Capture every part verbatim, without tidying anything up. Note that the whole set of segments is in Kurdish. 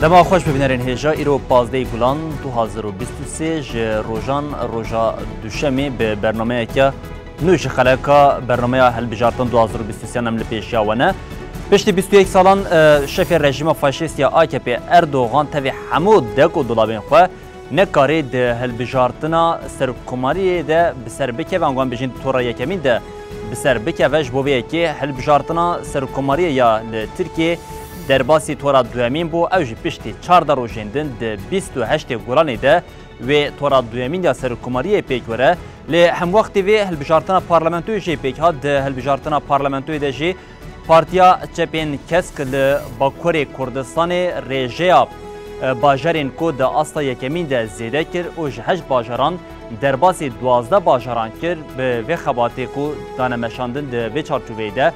Dema xweş, bibînerên hêja, îro pazdehê Gulan du hazar û bîst û sê ji rojan roja Duşemê bi bernameyeke nû ji xeleka bernameya hilbijartin du hazar û bîst û sê em li pêşiya we ne. Piştî bîst û yek salan, e, şefê rejîma faşîst ya A K P Erdogan tevî hemû dek û dolabên xwe nekarî di hilbijartina serokkomariyê de bi ser bikeve, ango em bêjin di tora yekemîn de bi ser bikeve. Ji bo vê yekê hilbijartina serokkomariyê ya li Tirkiyê derbasî tora duyemîn bû. Ew jî piştî çardeh rojên din di bîst û heştê Gulanê de wê tora duyemîn ya serokkomariyê pêk were. Lê hemwextî vê hilbijartina parlamentoyê jê pêk hat. Di hilbijartina parlamentoyê de jî Partiya Çepên Kesk li Bakurê Kurdistanê rêjeya, e, bajarên ku di asta yekemîn de zêde kir û ji heşt bajaran derbasî duwazdeh bajaran kir. Bi vê xebatê ku dane meşandin di vê çarçoveyê de,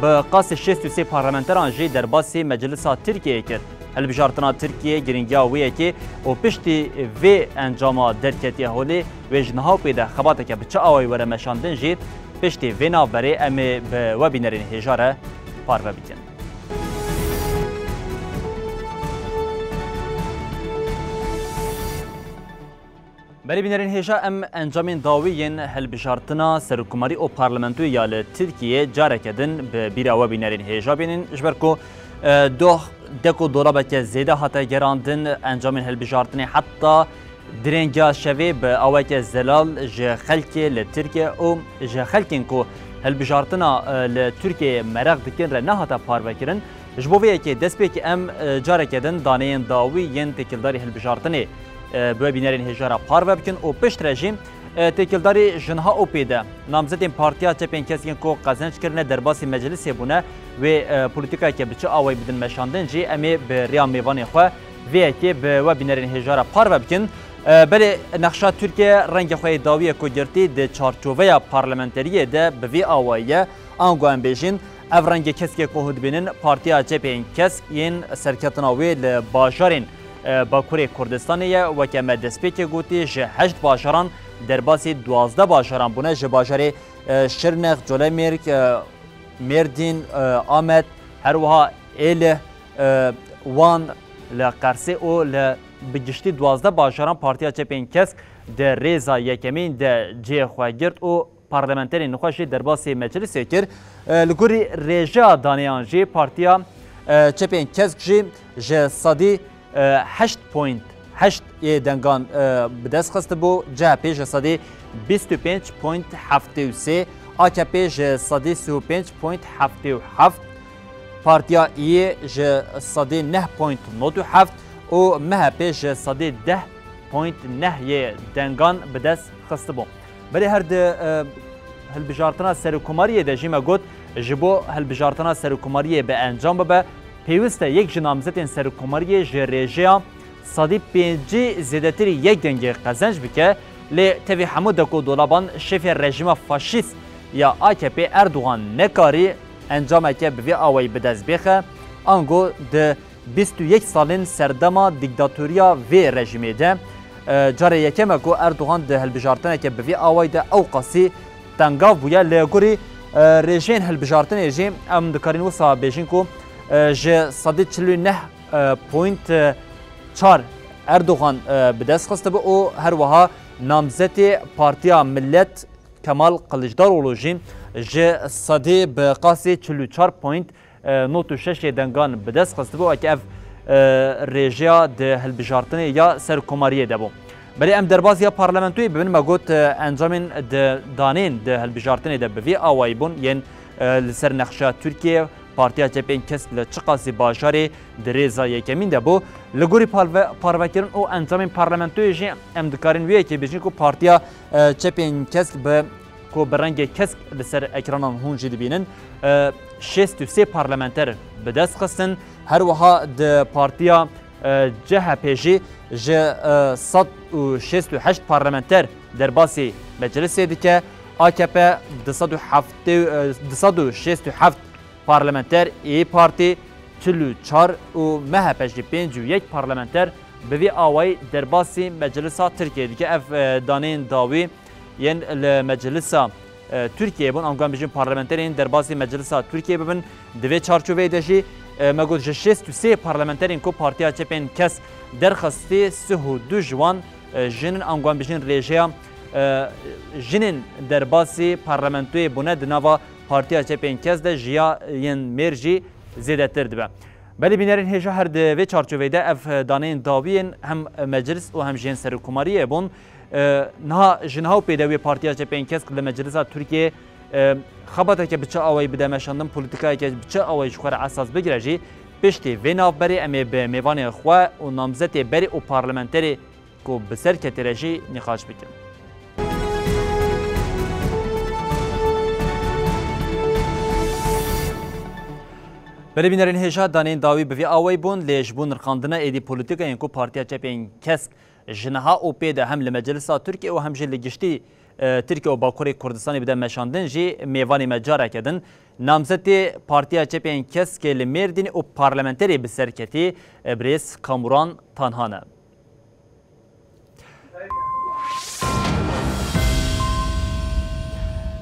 bi qasî şêst û sê parlamenteran jî derbasî Meclisa Tirkiyeyê kir. Hilbijartina Tirkiyê girîngiya wê yekê û piştî vê encama derketiye holê, wê ji niha û pê de xebateke bi çi awayî were meşandin jî, piştî vê navberê em ê bi we bînerên hêja re parve bikin. Belê bînerên hêja, em encamên dawî yên hilbijartina serokkomarî û parlamentoyê ya li Tirkiyê careke din bi bîra we bînerên hêja bînin, ji ber ku, e, doh dek û dolabeke zêde hate gerandin, encamên hilbijartinê heta Dirêngiya şevê bi aweke zelal ji xelkê li Tirkiye û ji xelkên ku hilbijartina, e, li Tirkiyeyê meraq dikin re nehate parvekirin. Ji bo vê yekê destpêkê em, e, careke din daneyên dawî yên têkildarî hilbijartinê, e, bi we bînerên hêja re parve bikin û piştre jî, e, têkildarî ji niha û pê de namzetên Partiya Çepên Kesk yên ku qezenc kirine derbasî meclisê bûne, wê, e, polîtîkayeke bi çi awayî bidin meşandin jî em ê bi rêya mêvanê xwe vê yekê bi we bînerên hêja re parve bikin. E, belê nexşa Tirkiye rengê xwe yê dawiyê ku girtî di çarçoveya parlamenteriyê de bi vî awayî ye. Ango em bêjin, ev rengê keskê ku hûn dibînin Partiya Çepên Kesk yên serketina wê li bajarên, e, Bakurê Kurdistanê ye. Weke me destpêkê gotî, ji heşt bajaran derbasî duwazdeh bajaran bûne, ji bajarê, e, Şirnex, Colemêrg, e, Mêrdîn, e, Amed, her wiha Êlih, e, Wan, li Qersê û li bi giştî duwazdeh bajaran Partiya Çepên Kesk di rêza yekemîn de cihê xwe girt û parlamenterên xwe jî derbasî meclisê kir. E, li gorî rêjeya daneyan jî Partiya, e, Çepên Kesk jî ji sedî, e, heşt point heşt yê dengan, e, bi dest xistibû, C H P ji sedî bîst û pênc point heftê û sê, A K P ji sedî sî û pênc point heftê û heft, Partiya Îyê ji sedî neh point nod û heft û M H P ji sedî deh point neh yê dengan bi dest xistibû. Belê her di, e, hilbijartina serokkomariyê de jî me got, ji bo hilbijartina serokkomariyê bi encam bibe, pêwist e yek ji namzetên serokkomariyê ji rêjeya sedî pêncî zêdetirî yek dengê qezenc bike, lê tevî hemû dek û dolaban şefê rejîma faşîst ya A K P Erdogan nekarî encameke bi vî awayî bi dest bêxe, ango di bîst û yek salên serdema dîktatoriya vê rejîmê de, e, carê yekem e ku Erdogan di hilbijartineke bi vî awayî de ewqasî tengav bûye. Li gorî, e, rêjeyên hilbijartinê jî em dikarin wisa bêjin ku, e, ji sedî çil û neh, e, point çar Erdogan, e, bi dest xistibû û her wiha namzetê Partiya Millet Kemal Kılıçdaroğlu jî ji sedî bi qasî çil û çar point nod û şeş yê dengan bi dest xistibû, weke ev, e, rêjeya di hilbijartinê ya serokkomariyê de bû. Belê em derbas ya parlamentoyê bibin, me got, e, encamên di danên di hilbijartinê de bi vî awayî bûn, yên, e, li ser nexşa Tirkiye, Partiya Çepên Kesk li çiqasî bajarê di rêza yekemîn de bû. Li gorî parve-, parvekirin û encamên parlamentoyê jî em dikarin wê yekê bêjin ku Partiya, e, Çepên Kesk bi ku bi rengê kesk li ser ekranan hûn jî dibînin, e, şêst û sê parlamenter bi dest xistin. Her wiha di partiya, e, C H P jî ji, e, sed û şêst û heşt parlamenter derbasî meclisê dike. A K P du sed û heftê, e, du sed û şêst û heft parlamenter, İYİ Parti çil û çar û M H P jî pêncî û yek parlamenter bi vî awayî derbasî meclisa Tirkiyeyê dike. Ev, e, daneyên dawî yên li meclisa, e, Tirkiyeyê bûn, ango em bêjin parlamenterên derbasî meclisa Tirkiyeyê bibin. Di vê çarçoveyê de jî E, me got, ji şêst û sê parlamenterên ku Partiya Çepên Kesk derxistî, sih û du ji wan, e, jin in, anguan bijîn rêjeya, e, jinên derbasî parlamentoyê bûne, di nava Partiya Çepên Kesk de ji ya yên mêr jî zêdetir dibe. Belê bînerên hêja, her di vê çarçoveyê de ev daneyên dawî yên hem meclis û hem jî yên serokkomariyê bûn. E, niha, ji niha û pê de wê Partiya Çepên Kesk li Meclisa Tirkiyeyê, e, xebateke bi çi awayî bide meşandin, polîtîkayeke bi çi awayî ji xwe re esas bigire jî, piştî vê navberê em ê bi mêvanê xwe û namzetê berê û parlamenterê ku bi ser ketê re jî nîqaş bikin. Belê bînerên hêja, daneyên dawî bi vî awayî bûn, lê ji bo nirxandina êdî polîtîkayên ku Partiya Çepên Kesk ji niha û pê de hem li Meclisa Tirkiye û hem jî li giştî, e, Tirkiye û Bakurê Kurdistanê bide meşandin jî, mêvanê me careke din namzetê Partiya Çepên Keskê li Mêrdînê û parlamenterê bi serketî, e, birêz Kamuran Tanhan e.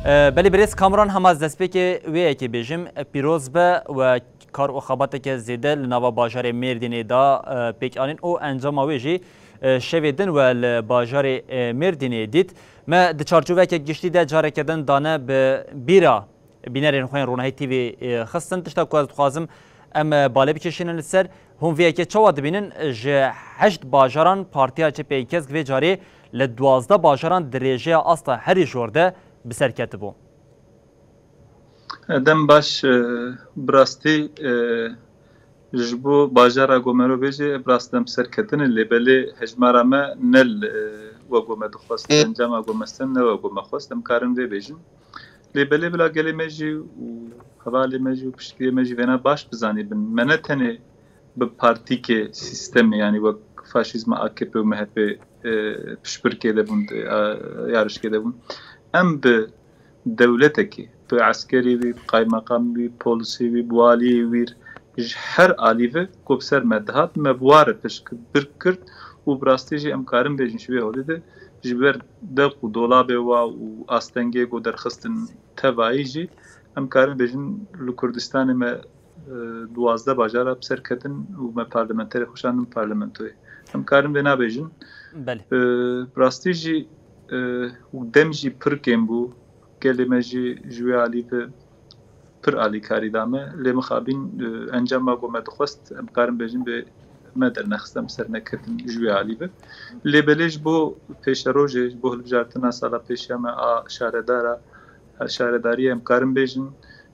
E, belê birêz Kamuran, hema ez destpêkê wê yekê bêjim, e, pîroz be we kar û xebateke zêde li nava bajarê Mêrdînê da, e, pêk anîn û encama wê jî, e, şevê din we li bajarê, e, Mêrdînê dît. Me di çarçoveyeke giştî de careke din dane bi bîra bînerên xwe yên Ronahî T V, e, xistin. Tişta ku ez dixwazim em, e, balê bikêşînin li ser, hûn vê yekê çawa dibînin? Ji heşt bajaran Partiya Çepên Kesk vê carê li duwazdeh bajaran di rêjeya asta herî jor de bi ser ketibû. Dem baş, e, bi rastî, e, ji bo bajara ku mero bêjê, ev rast dem serketin e, lê belê hejmara me ne li, e, we ku me dixwest, encama ku me stend ne we ku me xwest, em karin vê bêjin. Lê belê bila gelê me jî û hevalê me jî û piştgiriyê me jî vêna baş bizanî bin. Me ne tenê bi partîkê, sîstemê, yanî wek faşîzma A K P û M H P, e, piştbirkê de bûn, e, yarişkê de bûn. Em bi dewletekê, bi eskerî wî, bi qaymeqam wî, polisê wî, bi waliyê wî, ji her alî ve ku bi ser me dihat, me bi wa re piştgirî kir û bi rastî jî em karin bêjin ji vê holê de ji ber deq û dolabê wa û astengê ku derxistin tevayî jî em karin bêjin li Kurdistanê me, e, duwazdeh bajara bi ser ketin û me parlamenterê xwe şandin parlamentoyê. Em karin vê nabêjin. Belê. E, bi rastî jî, e, û dem jî pir kêm bû. Gelê me jî ji wê alî ve pir alîkarî da me. Lê mixabin, e, encama ku me dixwest, em karin bêjin bê me dernexist, em ser neketin ji wê alî ve. Lê belê ji bo pêşerojê, ji bo hilbijartina sala pêşiya me a şaredara, şaredariyê em karin bêjin,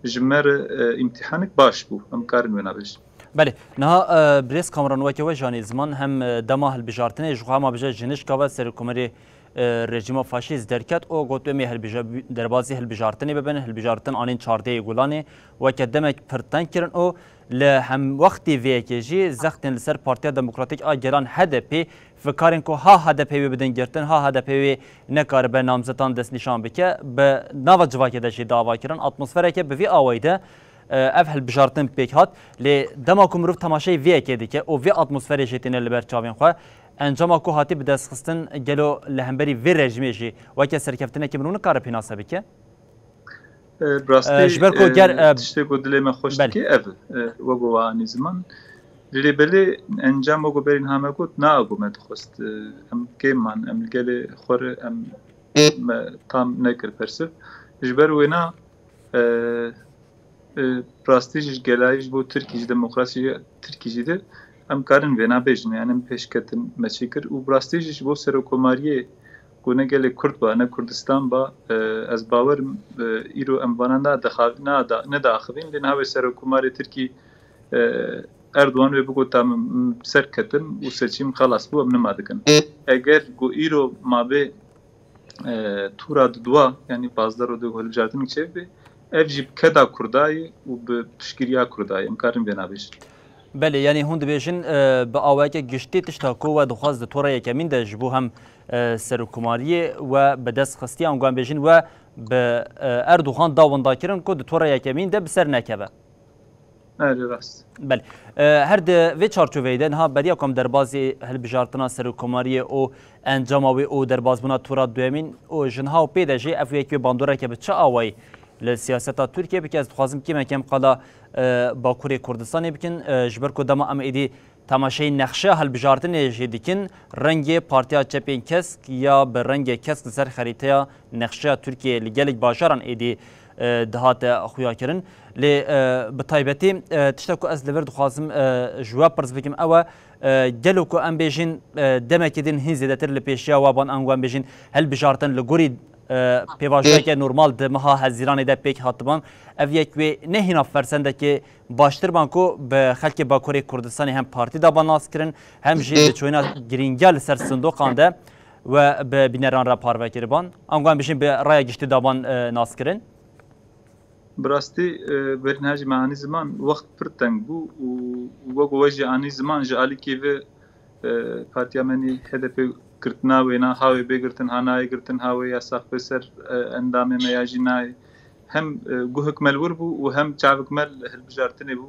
ji me re, e, îmtîhanek baş bû, em karin wê nabêjin. Belê, niha, e, birêz Kamran, weke we janî ziman hem, e, dema hilbijartinê ji xwe hema bije ji nişka ve serokkomarê, e, rejîma faşîst derket û got, "Em ê hilbija-, derbazî hilbijartinê bibin." Hilbijartin anîn çardehê Gulanê, weke demek pir teng kirin û li hemwextî vê yekê jî zextên li ser Partiya Demokratîk a Gelan, H D P, fikarên ku ha H D P wê bidin girtin, ha H D P wê nekaribe namzetan destnîşan bike, bi nava civakê de jî dava kirin. Atmosfereke bi vî awayî de, e, ev hilbijartin pêk hat. Lê dema ku mirov temaşeyê vê yekê dike û vê atmosferê jî tîne li ber çavên xwe, encama ku hatî bi dest xistin, gelo li hemberî vê rejîmê jî weke serkeftinekî mirov nikare pênase bike? E, bi rastî, E, ji ber ku e, ger, e, tiştê ku dilê me xweş Belê. dike ev e, e, wek we anî ziman. Lê belê encam wek ku berî niha me got, na ku me dixwest, e, em kêm man, em li gelê xwe re em me tam nekir persiv. Ji ber wêna, e, e, rastî jî ji gelayî ji bo Tirkî jî, demokrasî jî Tirkî jî de em karin vêna bêjin, yani em pêşketin me çê kir û bi rastî jî ji bo serokkomariyê ku ne gelê Kurd ba, ne Kurdistan ba, e, ez bawerim, e, îro em vana nadaxa-, nada-, nedaxivîn, lê niha wê serokkomarê Tirkî, e, Erdogan wê bigota min, min ser ketim û seçîm xelas bû, em nima dikin. Eger ku îro mabê, e, tûra diduwa, yanî pazdeh roj de ku hilbijartinek çêbibe, ev jî bi keda Kurda ye û bi piştgiriya Kurda ye. Em karin vê nabêjin. Belê, yanî hûn dibêjin, e, bi awayeke giştî tişta ku we dixwest di tora yekemîn de ji bo hem, e, serokkomariyê we bi dest xistiye, ango em bêjin we bi, e, Erdogan da winda kirin ku di tora yekemîn de bi ser nekeve. Erê, rast. Belê. E, her di vê çarçoveyê de niha beriya ku em derbazî hilbijartina serokkomariyê û encama wê û derbazbûna tura duyemîn û ji niha û pê de jî ev yek wê bandoreke bi çi awayî li siyaseta Tirkiyê bike. Ez dixwazim kêmekem qala, e, Bakurê Kurdistanê bikin, e, ji ber ku dema em êdî temaşeyî nexşeya hilbijartinê jî dikin, rengê Partiya Çepên Kesk ya bi rengê kesk li ser xerîteya nexşeya Tirkiyê li gelek bajaran êdî, e, dihate xuyakirin. Lê, e, bi taybetî, e, tiştek ku ez li vir dixwazim, e, ji we pirs bikim ew e, e, gelo ku em bêjin, e, demekê din hîn zêdetir li pêşiya we ban, ango em bêjin hilbijartin li gorî, e, pêvajoyeke normal di meha Hezîranê de pêk hatiban, ev yek wê ne hîna fersendekê baştir ban ku bi xelkê Bakurê Kurdistanê hem partî de ban nas kirin, hem jî diçûna girîngiya li ser sindoqan de we bi bîneran re parve kiriban. Ango em bêjin bi raya giştî de ban, e, nas kirin. Bi rastî, e, berî niha jî me anî ziman wext pir teng bû û wek we jî anî ziman ji alîkê ve, e, partiya me nî H D P girtina wêna, ha wê bê girtin, ha nayê girtin, ha wê yasaq bê ser, e, endamê me ya jî nayê. Hem, e, guhik me li wir bû û hem çavik me li hilbijartinê bû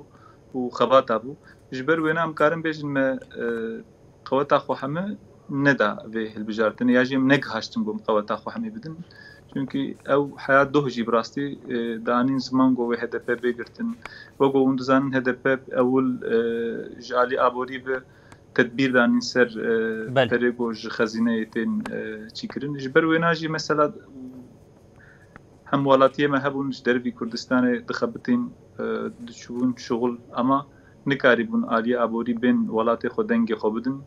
û xebata bû. Ji ber wêna em karin bêjin me, e, qeweta xwe heme neda vê hilbijartinê ya jî em negihaştin ku em qeweta xwe hemê bidin. Çunkî ew heya doh jî bi rastî, e, danîn ziman ku wê H D P bê girtin. Wek ku hûn dizanin H D P ewil, e, ji alî aborî ve tedbîr danîn ser, e, Belê. perê ku ji xezîneyê tên, e, çîkirin. Ji ber wêna jî mesela hem welatiyê me hebûn ji dervî Kurdistanê dixebitîn, e, diçûbûn şixul, ama nikarîbûn aliyê aborî bên welatê xwe dengê xwe bidin.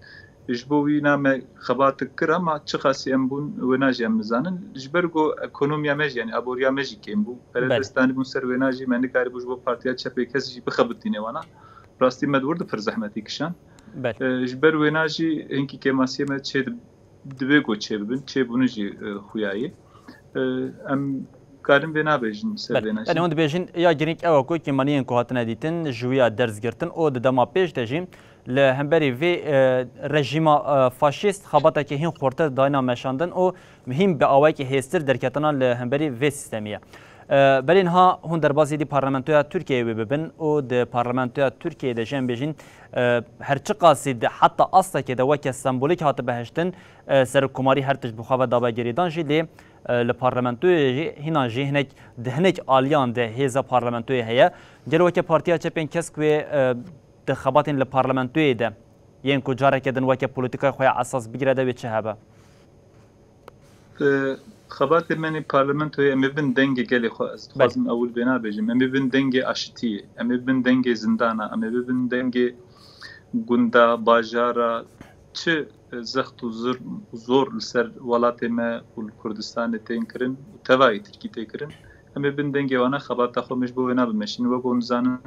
Ji bo wî na me xebatik kir, ama çiqasî em bûn wêna jî em nizanin. Ji ber ku ekonomiya me jî, yanî aboriya me jî kêm bû. Pere Belê. destanî bûn ser wêna jî me nikarîbû ji bo Partiya Çepê Kesk jî bixebitîne wana. Rastî me di wir de pir zehmetî kişand. Belê. E, ji ber wêna jî hinkî kêmasiyê me çê di-, divê ku çêbibin, çêbûne jî, e, xuya ye. E, em karin vê nabêjin ser Belê. vê Belê, neşin. Hûn dibêjin ya girîng ew e ku kêmaniyên ku hatine dîtin ji wî ya derz girtin û di dema pêş de jî li hemberî vê, e, rejîma, e, faşîst xebatekî hîn xurtir dayna meşandin û hîn bi awayekî hêztir derketina li hemberî vê sîstemî ye. E, belê niha hûn derbazî dî parlamentoya Tirkiyeyê wê bibin û di parlamentoya Tirkiyeyê de jî em bêjin, e, her çiqasî di heta astekê de weke sembolîk hatibe hiştin, e, serokkomarî her tişt bi xwe ve dabe girêdan jî, lê, e, li parlamentoyê jî hîna jî hinek, di hinek aliyan de hêza parlamentoyê heye. Gelo weke Partiya Çepên Kesk wê, e, di xebatên li parlamentoyê de yên ku careke din weke polîtîkaya xwe ya esas bigire de wê çi hebe? Di xebatê me nê parlamentoyê em ê bin dengê gelê xwe. Ez Belê. dixwazim ewil vê nabêjim. Em ê bin dengê aşitiyê. Em ê bin dengê zindana. Em ê bibin dengê gunda, bajara. Çi zext û zir-, zor li ser welatê me û li Kurdistanê tên kirin û tevayê Tirkî tê kirin. Em ê bin dengê wana xebata xwe me ji bo wê nabimeşînin. Wek hûn dizanin,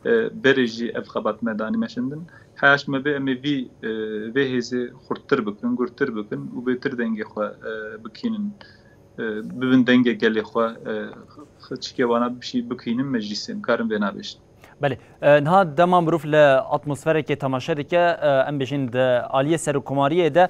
e, berê jî ev xebat me danî meşandin. Heya ji me bê em ê vî, e, vê hêzê xurttir bikin, gurtir bikin û bêtir dengê xwe, e, bikînin, e, bibin dengê gelê xwe, e, xi-, çikê wana bişî-, bikînin meclîsê, em karin vê nabêjin. Belê. E, niha dema mirov li atmosferekê temaşe dike, e, em bêjin di aliyê serokkomariyê de,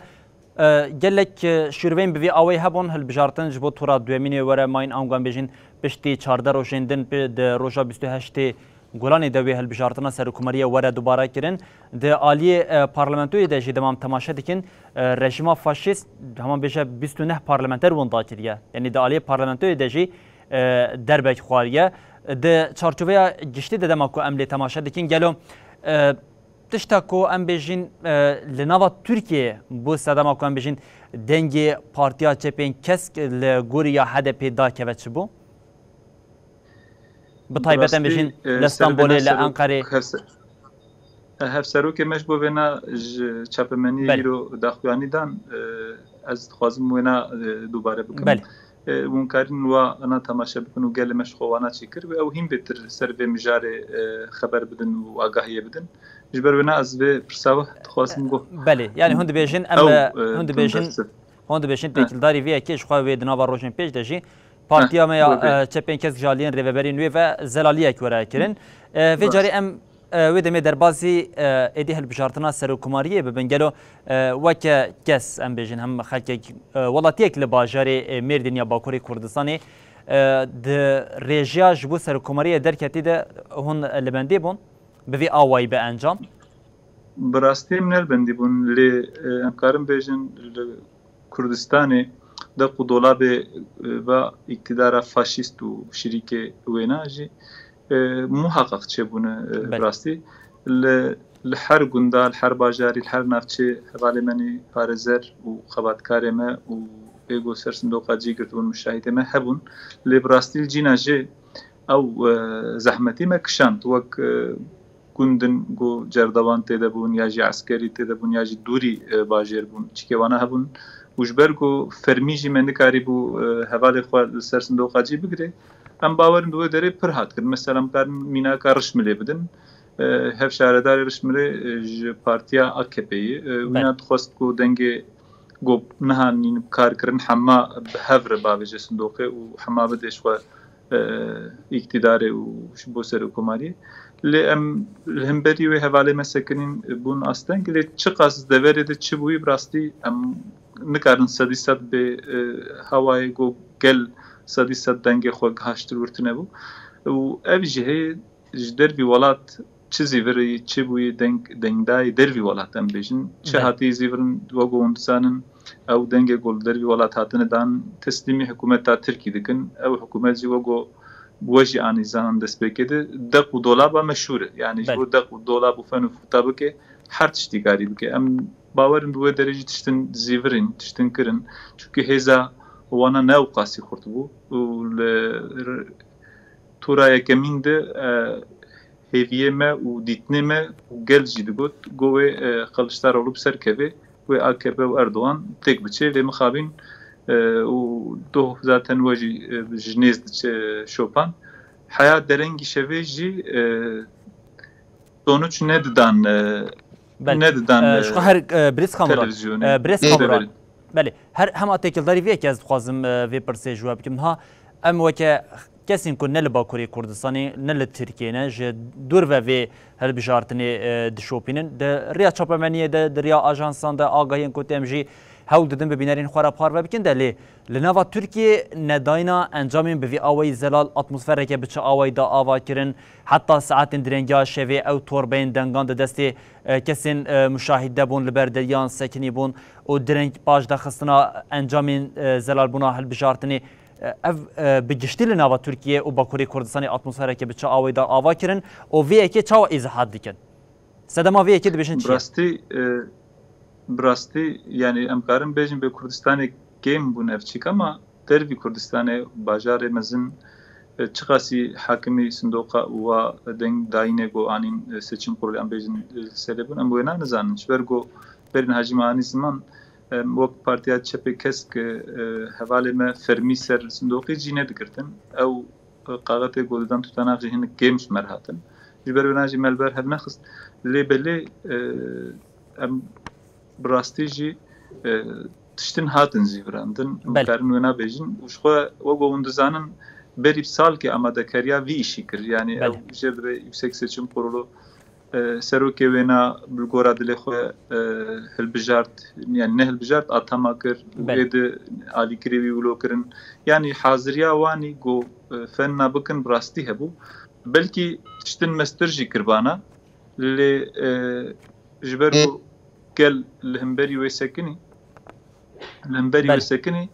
e, gelek, e, şûrveyên bi vî awayî hebûn, hilbijartin ji bo tura duyemînê were mayîn, ango em bêjin piştî çardeh rojên din, pi-, di roja bîst û heştê Gulanê de wê hilbijartina serokkomariyê were dubare kirin. Di aliyê, e, parlamentoyê de jî dema em temaşe dikin, e, rejîma faşîst, hema bêje bîst û neh parlamenter winda kiriye. Yanî di aliyê parlamentoyê de jî, e, derbek xwariye. Di çarçoveya giştî de dema ku em lê temaşe dikin, gelo, e, tişta ku em bêjin, e, li nava Tirkiyeyê bû sedema ku em bêjin dengê Partiya Çepên Kesk li gorî ya H D P dakeve çi bû? Bi taybet em bêjin Rastî, e, li Stenbolê, li Enqerê. Hevse-, e, hevserokê me ji bo vêna ji çapemeniyê Belê. îro daxuyanî dan, e, ez dixwazim wêna, e, dubare bikim. Belê. E, hûn karin wa ana temaşe bikin û gelê me ji xwe wana çêkir û ew hîn bêtir ser vê mijarê, e, xeber bidin û agahiyê bidin. Ji ber wêna ez vê pirsa we dixwazim go. Belê, yani hûn dibêjin em, Ew, e, e, hûn dibêjin, hûn dibêjin Heh. têkildarî vê yekê ji xwe wê di nava rojên pêş de jî Partiya me ya, Heh, wê bê. e, Çepên Kesk ji aliyên rêveberên wê ve zelaliyek were kirin. E, vê Rast. carê em, e, wê demê derbazî, e, êdî hilbijartina serokkomariyê bibin. Gelo, e, weke kes, em bêjin, hem xelkek, e, welatiyek li bajarê, e, Mêrdîn ya Bakurê Kurdistanê, e, di rêjiya ji bo serokkomariyê derketî de hûn li bendê bûn? Bi vî awayî bi encam? Bi rastî em ne li bendî bûn, lê, e, em karin bêjin li Kurdistanê deq û dolabê, e, va îktidara faşîst û şirîkê wêna jî, e, muhaqqaq çêbûne, e, bi rastî. Li, li her gunda, li her bajarî, li her navçê hevalê me nê parêzer û xebatkarê me û ê ku ser sindoqa cî girtibûn, muşahîdê me hebûn. Lê bi rastî li cîna jê ew, e, zehmetî me kişand. Wek, e, gund in ku cerdewan tê de bûn, ya jî eskerî tê de bûn, ya jî dûrî, e, bajêr bûn. Çikê wana hebûn. Û ji ber ku fermî jî me nikarîbû, e, hevalê xwe li ser sindoqa cî bigire, em bawerin bi wê derê pir hat kirin. Mesela, em karin mînaka Rişmilê bidin. E, hevşaredarê Rişmilê, e, ji partiya A K P'ê ye. E, wîna dixwest ku dengê ku niha nîn bi kar kirin, hema bi hev re bavêje sindoqê û hema bide ji xwe, e, îktidarê û ji bo serokkomariyê. Lê em li hemberî wê hevalê me sekinîn bûn asteng. Lê çiqas deverê de çi bûyî, bi rastî em nikarin sedî sed bê, e, hawayê ku gel sedî sed dengê xwe gihaştir wir tune bû. Û ev jî heye, ji dervî welat çi zîvirî, çi bûyî deng, dengdayî dervî welat em bêjin. Çi hatî zîvirin, wek ku hûn dizanin, ew dengê ku li dervî welat hatine dan, teslîmî hikûmeta Tirkî dikin. Ew hikûmet jî wek ku we jî anî zanin destpêkê de, deq û dolaba meşhûr e. Yanî ji bo deq û dolab û fen û futa bike, her tiştî karî bike. Em bawerin bi wê derê jî tiştin zîvirîn, tiştin kirin. Çunkî hêza wana ne ew qasî xurt bû û li r-, tura yekemîn de, e, hêviyê me û dîtinê me û gel jî digot, go wê, e, Kiliçdaroglu bi ser kevê, wê A K P û Erdogan têk biçe. Lê mixabin, e, û doh zaten we jî, e, ji nêz diçe şopan. Heya derengî şevê jî, e, sonuç nedidan, e, Belê. nedidan, E, ji xwe e, her, e, Birêz Kamuran, televizyonê. e, Birêz Lê Kamuran. deverin. Belê, her hema têkildarî vê yekê ez dixwazim, e, vê pirsê ji we bikim. Niha em weke kesên ku ne li Bakurê Kurdistanê, ne li Tirkiyê ne, ji dûr ve vê hilbijartinê, e, dişopînin. Di riya çapemeniyê de, di riya ajansan de, agahiyên ku têm jî hewl didin bi bînerên xwe re parve bikin de, lê li nava Tirkiyê nedayîna encamên bi vî awayî zelal atmosfereke bi çi awayî da ava kirin, heta saetên direngiya şevê ew torbeyên dengan di destê, e, kesên, e, muşahîd de bûn, li ber deriyan sekinî bûn û direng paş de xistina encamên, e, zelalbûna hilbijartinê, e, ev, e, bi giştî li nava Tirkiye û Bakurê Kurdistanê atmosfereke bi çi awayî da ava kirin û vê yekê çawa îzihat dikin? Sedema vê yekê dibêjin çi ye? Bi rastî, e, bi rastî, yanî em karin bêjin bi Kurdistanê kêm bûn ev çîk, ama dervî Kurdistanê, bajarê mezin, e, çiqasî hakimî sindoqa û wa deng dayînê ku anîn, e, seçim kurulê em bêjin, e, li serê bûn, em wêna nizanin. Ji ber ku berî niha jî me anî ziman, em wek Partiya Çepê Kesk, e, hevalê me fermî ser sindoqê cî nedigirtin. Ew, e, kaxetê ku didan tutanak jî hinek kêm ji me re hatin. Ji ber wêna jî me li ber hev nexist. Lê belê, e, em bi rastî jî, e, tiştin hatin zîvirandin. Em Belê. karin wêna bêjin. Û ji xwe wek ku hûn dizanin, berî bi salkê amadekariya vî îşî kir. Yanî Belê. ew jê re Yüksek Seçim Kurulu, e, serokê wêna bi gora dilê xwe, e, hilbijart, yanî ne hilbijart, atama kir û Belê. ê di alîkirê wî wilo kirin. Yanî haziriya wanî ku, e, fenna bikin bi rastî hebû. Belkî tiştin mestir jî kirbana. Lê, e, ji ber Ê- ku gel li hemberî wê sekinî, li hemberî wê Belê. sekinî,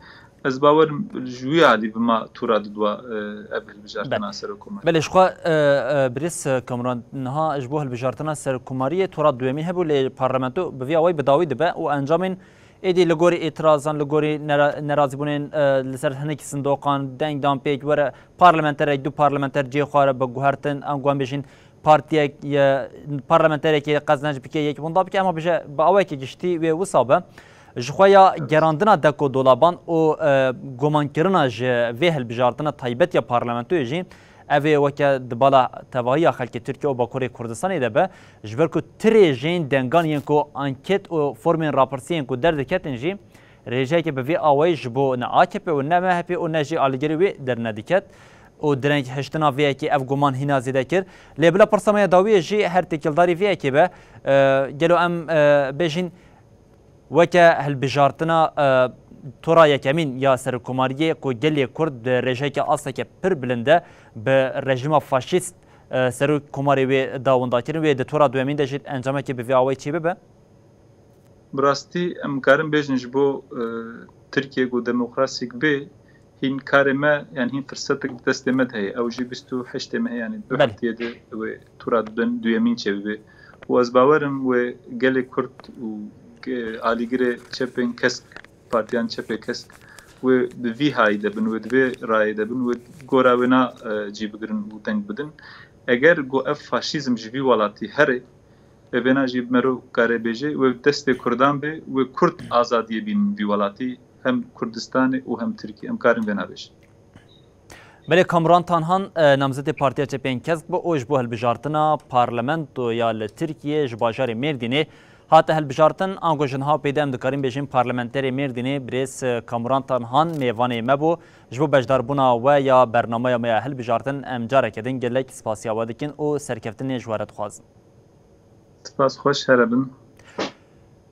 ez bawerim ji wî alî bi ma tûra didwa, e, ev hilbijartina Belê. serokkomarî. Belê, ji xwe, e, e, Birêz Kamuran, niha ji bo hilbijartina serokkomariyê tûra duyemîn hebû, lê parlamento bi vî awayî bi dawî dibe û encamên êdî li gorî îtirazan, li gorî nera-, nerazîbûnên, e, li ser hinekî sindoqan, deng dan pêk were, parlamenterek, du parlamenter cihê xwe re bi guhertin, ango em bêjin, partiyek, ye, parlamenterekê qezenc bike, yek wenda bike, ema bije bi awayekî giştî wê wisa be. Ji xwe ya Evet. gerandina deko dolaban û, e, gumankirina ji vê hilbijartina taybet ya parlamentoyê jî, ev ê weke di bala tevahiya xelkê Tirkiye û Bakurê Kurdistanê de be, ji ber ku ti rêjeyên dengan yên ku anket û formên rapirsiyên ku derdiketin jî, rêjeyeke bi vî awayî ji bo ne A K P û ne M H P û ne jî alîgirê wê dernediket û direng hiştina vê yekê ev guman hîna zêde kir. Lê bila pirsa me ya dawiyê jî her têkildarî vê yekê be, e, gelo em, e, bêjin weke hilbijartina, e, tora yekemîn ya serokkomariyê ku gelê Kurd di rêjeyeke asteke pir bilind de bi rejîma faşîst, e, serokkomarê wê da winda kirin, wê di tora duyemîn de jî encamekê bi vî awayî çêbibe? Bi rastî em karin bêjin ji bo e, Tirkiye ku demokrasîk bê, hîn karê me, yani hîn firsetik di destê me de heye. Ew jî bîst û heştê mehê, yani du Belê. heftiyê de wê tûra dibin duyemîn çêbibe. Û ez bawer im wê gelê Kurd û ge- alîgirê çepên kesk, partiyan çepê kesk, wê bi vî hayî de bin, wê di vê rayê de bin, wê gora wê na e, cî bigirin û deng bidin. Eger ku ev faşîzm ji vî welatî here, Ê vêna jî mero kare bêje, wê destê Kurdan be, wê Kurd azadiyê bînin vî welatî, hem Kurdistanê û hem Tirkiye. Em karin vêna bêjin. Belê Kamuran Tanhan, e, namzetê Partiya Çepên Kesk bû û ji bo hilbijartina parlamentoya li Tirkiye ji bajarê Mêrdînê hate hilbijartin. Ango ji niha pê de em dikarin bêjin parlamenterê Mêrdînê birêz, e, Kamuran Tanhan mêvanê me bû. Ji bo beşdarbûna we ya bernameya me ya hilbijartin em careke din gelek spasiya we dikin û serkeftinê ji we re dixwazin. Spas, xweş here bin.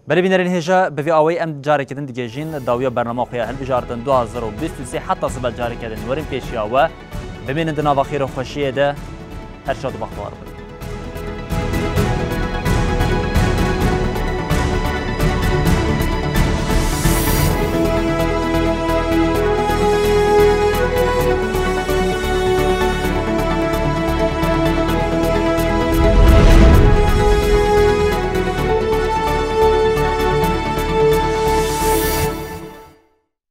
Belê bînerên hêja, bi vî awayî em careke din digihêjin dawiya bernama xwe ya hilbijartin du hazar û bîst û sê, heta sibe careke din werin pêşiya we. Bimînin di nava xêr û xweşiyê de. Her şad û bextewar bin.